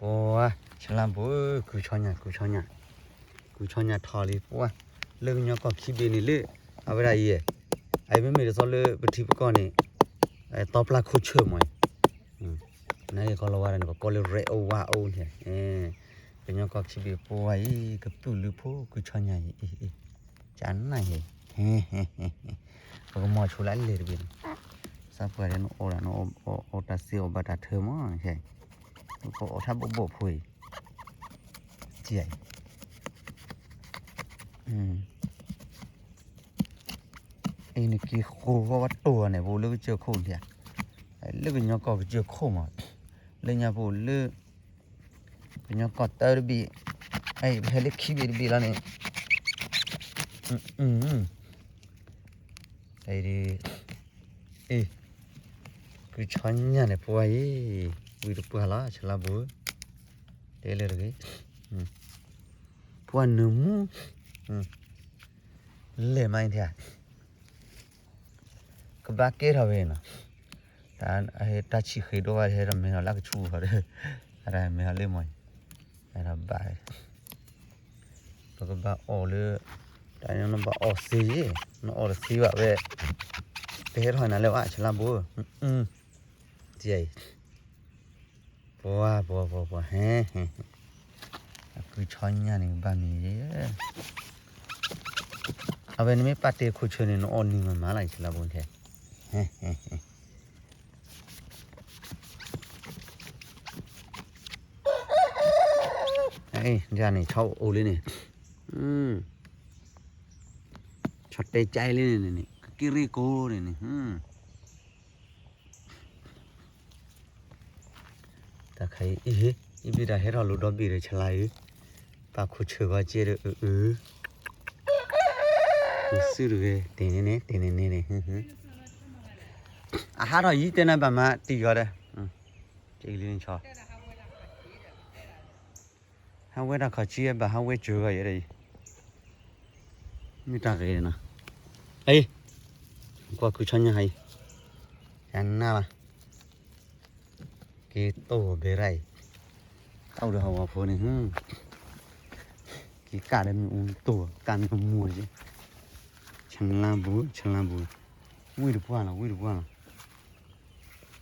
ပှၤ ဆလါဘိ ကုၢ်ဆီညၣ် ကုၢ်ဆီညၣ် ကုၢ်ဆီညၣ်ထီၣ်လံ ပှၤ လၢကညီကီၢ်ခံဘ့ၣ်န့ၣ်လၢ အဝဲဒၣ်အံၤ အအံၤမ့မ့ၢ်တသီလၢပထံပကီၢ်န့ၣ် တီပျၢ်ခိၣ်ဆၢၣ်မးအံၤ နကီၢ်လီၤဝါဒၣ်န့ၣ် ပကိးလၢ red oak white oak န့ၣ် ကညီကီၢ်ခံဘ့ၣ်ပှၤအံၤ ကပုာ်လုးဖိ ကုၢ်ဆီညၣ်အံၤ ကနၣ်ဟဲ ပကမီၤဆိလၢအလဲၢ်တဘ့ၣ်န့ၣ် စးပှၤဒီးနအိၣ်ဒၣ် နအိၣ်တၢ်စ့အိၣ်ဘၣ်တၢ်ထၢမး ပအိၣ်ထါဘိၣ်ဘိၣ်ဖိအံၤ ကံအံၤ အံၤနက့ၤဃိးဝဲတိၢ်န့ၣ် ပအိၣ်လၢကစၢၢ်ခိၣ်လံ လၢကညီကီၢ်ကစၢၢ်ခိၣ်မး လၢညါပအိၣ်လၢ ကညီကီၢ်တၢတဘ့ၣ် ပဟဲလၢခံဘ့ၣ်တဘ့ၣ်လီၤန့ၣ် အံၤ ကုၢ်ဆီညၣ်န့ၣ် ပှၤအံၤ ဝံတပှၢ်လီၤ ဆလါဘိ တဲလၢတဂ့ၤ ပှၤနၢမူ လဲၤမးအံၤ ကဘၣ်ကဲထီၣ်ဝဲနီၤ တၢ်ဆံၣ်ဃ့ဒိၣ်ဘၣ် ဟဲထီၣ်မဲထီၣ်လၢကဆူၣ်ဃီဒီး အတၢ်မဲထီၣ်လၢမီၤ အတၢ်ဘၣ် ပကဘၣ်အီၣ်လၢ တၢ်နဘၣ်အီၣ်သ့ နအီၣ်တသ့ဘၣ်ဝဲ တဟဲထီၣ်နၤလၢၤဘၣ် ဆလါဘိ အံၤ ပှၤပှၤပှၤပှၤ ဟဲ အကုၢ်ဆီညၣ်န့ၣ်ဘၣ်မံၤ အဝဲနမ့ၢ်ပာ်တ့ၢ်ခိၣ်ဆၢန့ၣ် နအီၣ်နံၤမးမးလၢ် ဆလါဘိထဲ ယၤန့ၣ် ဆီအိၣ်လံန့ၣ် ဆီတဲကၠဲလံန့ၣ်န့ၣ် ကက့ၤရ့ၣ်ကိးန့ၣ်န့ၣ် တၢ်ခါအံၤ အံၤဘ့ၣ်တၢ်ဟဲထီၣ်လိာ်ဒီဘ့ၣ်ဒီး ဆလါအံၤ ပာ်ခိၣ်ဆၢဂီၤကဲဒီး အၢ အၢ စုတဂ့ၤ တ့ၢ်န့ၣ်န့ၣ် တ့ၢ်န့ၣ်န့ၣ်န့ၣ် အဟးထီၣ်ယံၤတဲနၤဘၣ်မးတံၢ်ဂီၤဒီး ကလံဆီ ဟးဝဲတၢ်ခီၣ်ဆံဘၣ်ဟးဝဲစၢၤဂီၤယဲဒီးအံၤ မ့ၢ်တၢ်ဂ့ၤနီၤ အံၤ ကွၢ်ကုၢ်ဆီညါဟးအံၤ ယနၢ်ဘၣ် က့ၤတိၢ်ဘဲရၣ်အံၤ တၢ်အိၣ်ဒီးဟးဝီဖိန့ၣ် က့ၤကၣ်ဒီးမ့ၣ်အူတိၢ် ကၣ်မ့ၣ်အူမူၤယဲ ဆလါဘူး ဆလါဘူး ဝံၢ်တပှၢ်လီၤ ဝံၢ်တပှၢ်လီၤ